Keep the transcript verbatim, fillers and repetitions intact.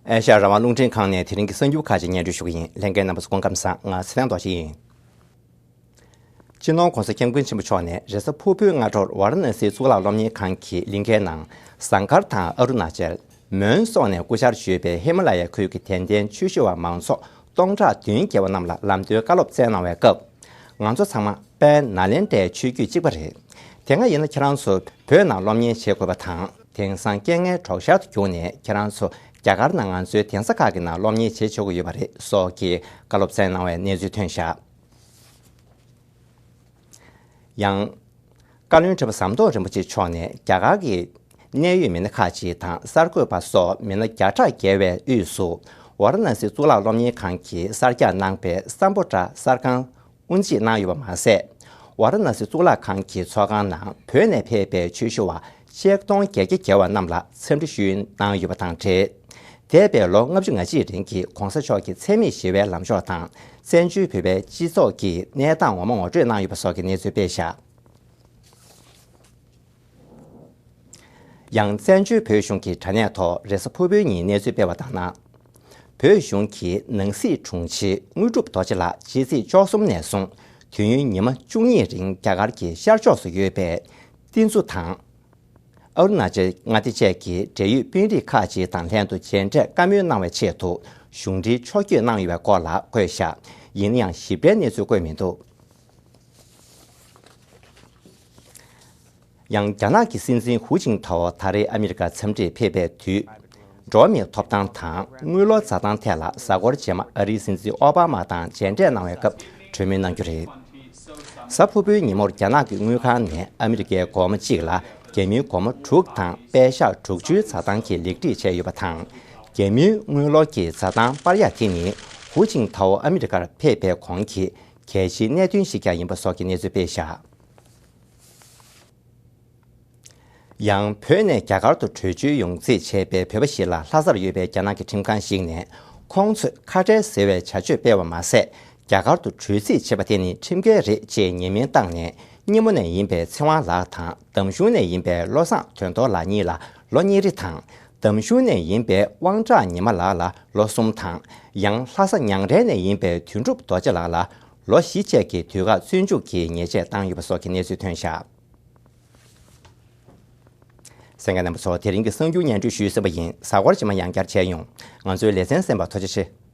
ཨེ་ཤ་ཡ་རང་དབང་རླུང་འཕྲིན་ཁང་ནས་དེ་རིང་གི་གསར་འགྱུར་ཁག་ཅིག་སྙན་སྒྲོན་ཞུ་གི་ཡིན། ལྷན་རྒྱས་རྣམ་པ་ཚོ་སྐུ་ཁམས་བཟང་། ང་ཚེ་བརྟན་རྡོ་རྗེ་ཡིན། སྤྱི་ནོར་༧གོང་ས་༧སྐྱབས་མགོན་ཆེན་པོ་མཆོག་ནས་རེས་གཟའ་ཕུར་བུའི་སྔ་དྲོར་ཝཱ་ར་ཎ་སིའི་གཙུག་ལག་སློབ་གཉེར་ཁང་གི་གླིང་གའི་ནང་ཟངས་དཀར་དང་ཨ་རུ་ན་ཅལ། མོན་སོགས་ནས་སྐུ་བཅར་ཞུས་པའི་ཧི་མ་ལ་ཡའི་ཁུལ་གྱི་དད་ལྡན་ཆོས་ཞུ་བ་མང་ཚོགས་སྟོང་ཕྲག་བདུན་བརྒལ་བ་རྣམས་ལ་ལམ་སྟོན་བཀའ་སློབ་སྩལ་གནང་བའི་སྐབས། ང་ཚོ་ཚང་མ་དཔལ་ནཱ་ལེནྡྲའི་ཆོས་བརྒྱུད་གཅིག་པ་རེད། དེ་སྔ་ཡིན་ན་ཁྱེད་རང་ཚོ་བོད་ནང་སློབ་གཉེར་བྱེད་དགོས་པ་དང་། དེང་སང་རྐྱེན་ངན་གྲོགས་ཤར་དུ་གྱུར་ནས་ཁྱེད་རང་ཚོ་རྒྱ་གར་ནང་ང་ཚོའི་གདན་ས་ཁག་གི་ནང་སློབ་གཉེར་བྱེད་ཆོག་གི་ཡོད་པ་རེད་སོགས་ཀྱི་བཀའ་སློབ་སྩལ་གནང་བའི་གནས་ཚུལ་ཐོན་བཞག་ཡང་། བཀའ་བློན་ཁྲི་པ་ཟམ་གདོང་རིན་པོ་ཆེ་མཆོག་ནས་རྒྱ་གར་གྱི་གནད་ཡོད་མི་སྣ་ཁག་ཅིག་དང་གསར་འགོད་པ་སོགས་མི་སྣ་བརྒྱ་ཕྲག་བརྒལ་བའི་དབུས་སུ་ཝཱ་ར་ཎ་སི་གཙུག་ལག་སློབ་གཉེར་ཁང་གིས་གསར་རྒྱག་གནང་པའི་སམ་བྷོ་ཊ་གསར་ཁང་དབུ་འབྱེད་གནང་ཡོད་པ་མ་ཟད། ཝཱ་ར་ཎ་སི་གཙུག་ལག་ཁང་གི་ཚོགས་ཁང་ནང་བོད་ནས་ཕེབས་པའི་ཆོས་ཞུ་བ་ཆིག་སྟོང་བརྒྱད་བརྒྱ་བརྒལ་བ་རྣམས་ལ་འཚམས་འདྲི་ཞུས་གནང་ཡོད་པ་དང་འབྲེལ། འདས་པའི་ལོ་ལྔ་བཅུ་ང་གཅིག་རིང་གི་གོང་ས་མཆོག་གི་འཚེ་མེད་ཞི་བའི་ལམ་ཕྱོགས་དང་། བཙན་བྱོལ་བོད་པའི་སྤྱི་ཚོགས་ཀྱི་གནས་སྟངས་ངོ་མ་ངོ་སྤྲོད་གནང་ཡོད་པ་སོགས་ཀྱི་གནས་ཚུལ་སྤེལ་བཞག་ཡང་། བཙན་བྱོལ་བོད་གཞུང་གི་དྲ་གནས་ཐོག་རེས་གཟའ་ཕུར་བུའི་ཉིན་གནས་ཚུལ་སྤེལ་བ་ལྟར་ན། བོད་གཞུང་གི་ནང་སྲིད་དྲུང་ཆེ་དངོས་གྲུབ་རྡོ་རྗེ་ལགས་ཕྱི་ཚེས་བཅུ་གསུམ་ནས་བཟུང་དུས་ཡུན་ཉི་མ་བཅུ་གཉིས་རིང་རྒྱ་གར་གྱི་ཤར་ཕྱོགས་སུ་ཡོད་པའི་ཏིན་ཙུ་དང་། ཨ་རུ་ན་ཅལ་མངའ་སྡེ་བཅས་ཀྱི་འབྲེལ་ཡོད་དཔོན་རིགས་ཁག་ཅིག་དང་ལྷན་དུ་མཇལ་འཕྲད་བཀའ་མོལ་གནང་བའི་ཆེད་དུ་གཞུང་འབྲེལ་ཕྱོགས་བསྐྱོད་གནང་ཡོད་པའི་སྐོར་ལ་བཀོད་བཞག་ཡིན་ན་ཡང་ཞིབ་ཕྲའི་གནས་ཚུལ་བཀོད་མི་འདུག་ཡང་། རྒྱ་ནག་གི་སྲིད་འཛིན་ཧུའུ་ཅིན་ཐའོ་ད་རེས་ཨ་མི་རི་ཀར་འཚམས་འདྲིར་ཕེབས་པའི་དུས། འགྲོ་བ་མིའི་ཐོབ་ཐང་དང་དངུལ་ལོར་འཛའ་ཐང་ཐད་ལ་གཟའ་འཁོར་རྗེས་མ་ཨ་རིའི་སྲིད་འཛིན་ཨོ་བྷ་མ་དང་མཇལ་འཕྲད་གནང་བའི་སྐབས་གྲོས་མོལ་གནང་རྒྱུ་རེད། གཟའ་ཕུར་བུའི་ཉིན་མོར་རྒྱ་ནག་གི་དངུལ་ཁང་ནས་ཨ་མི་རི་ཀའི་སྒོར་མོ་གཅིག་ལ་རྒྱ་མིའི་སྒོར་མོ་དྲུག་དང་པད་ཤག་དྲུག་ཅུའི་འཛའ་ཐང་གི་ལེགས་སྒྲིག་བྱས་ཡོད་པ་དང་། རྒྱ་མིའི་དངུལ་ལོར་གྱི་འཛའ་ཐང་སྤར་ཡག་དེ་ནི་ཧུའུ་ཅིན་ཐའོ་ཨ་མི་རི་ཀར་ཕེབས་པའི་གོང་གི་གལ་ཆེའི་གནད་དོན་ཞིག་ཀྱང་ཡིན་པ་སོགས་ཀྱི་གནས་ཚུལ་སྤེལ་བཞག་ཡང་། བོད་ནས་རྒྱ་གར་དུ་བྲོས་བྱོལ་ཡོང་རྩིས་བྱས་པའི་བོད་པ་ཞིག་ལ་ལྷ་སར་ཡོད་པའི་རྒྱ་ནག་གི་ཁྲིམས་ཁང་ཞིག་ནས་ཁོང་ཚོས་ཁ་བྲལ་ཟེར་བའི་བྱ་སྤྱོད་སྤེལ་བ་མ་ཟད། རྒྱ་གར་དུ་བྲོས་རྩིས་བྱས་པ་དེ་ནི་ཁྲིམས་འགལ་རེད་ཅེས་ཉེས་མིང་བཏང་ནས། སྙེ་མོ་ནས་ཡིན་པའི་ཚེ་དབང་ལགས་དང་། འདམ་གཞུང་ནས་ཡིན་པའི་བློ་བཟང་དོན་རྡོར་ལགས་གཉིས་ལ་ལོ་གཉིས་རེ་དང་། འདམ་གཞུང་ནས་ཡིན་པའི་དབང་གྲགས་ཉི་མ་ལགས་ལ་ལོ་གསུམ་དང་། ཡང་ལྷ་ས་ཉང་བྲན་ནས་ཡིན་པའི་དོན་གྲུབ་རྡོ་རྗེ་ལགས་ལ་ལོ་བཞི་བཅས་ཀྱི་དུས་བཀག་བཙོན་འཇུག་གི་ཉེས་ཆད་བཏང་ཡོད་པ་སོགས་ཀྱི་གནས་ཚུལ་ཐོན་བཞག་གསན་མཁན་རྣམ་པ་ཚོ། དེ་རིང་གི་གསར་འགྱུར་སྙན་སྒྲོན་ཞུས་ཟིན་པ་ཡིན། གཟའ་འཁོར་རྗེས་མ་ཡང་བསྐྱར་མཇལ་ཡོང་། ང་ཚོའི་ལེ་ཚན་གསན་པར་ཐུགས་རྗེ་ཆེ།